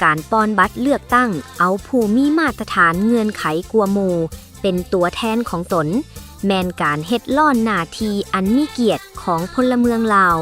ການປ່ອນບັດເລືອກຕັ້ງເອົາຜູ້ມີມາດຕະຖານເງື່ອນໄຂກວ່າໝູ່ເປັນຕົວແທນຂອງຕົນ ແມ່ນການເຮັດລ້ອນໜ້າທີ່ອັນມີກຽດຂອງພົນລະເມືອງລາວ.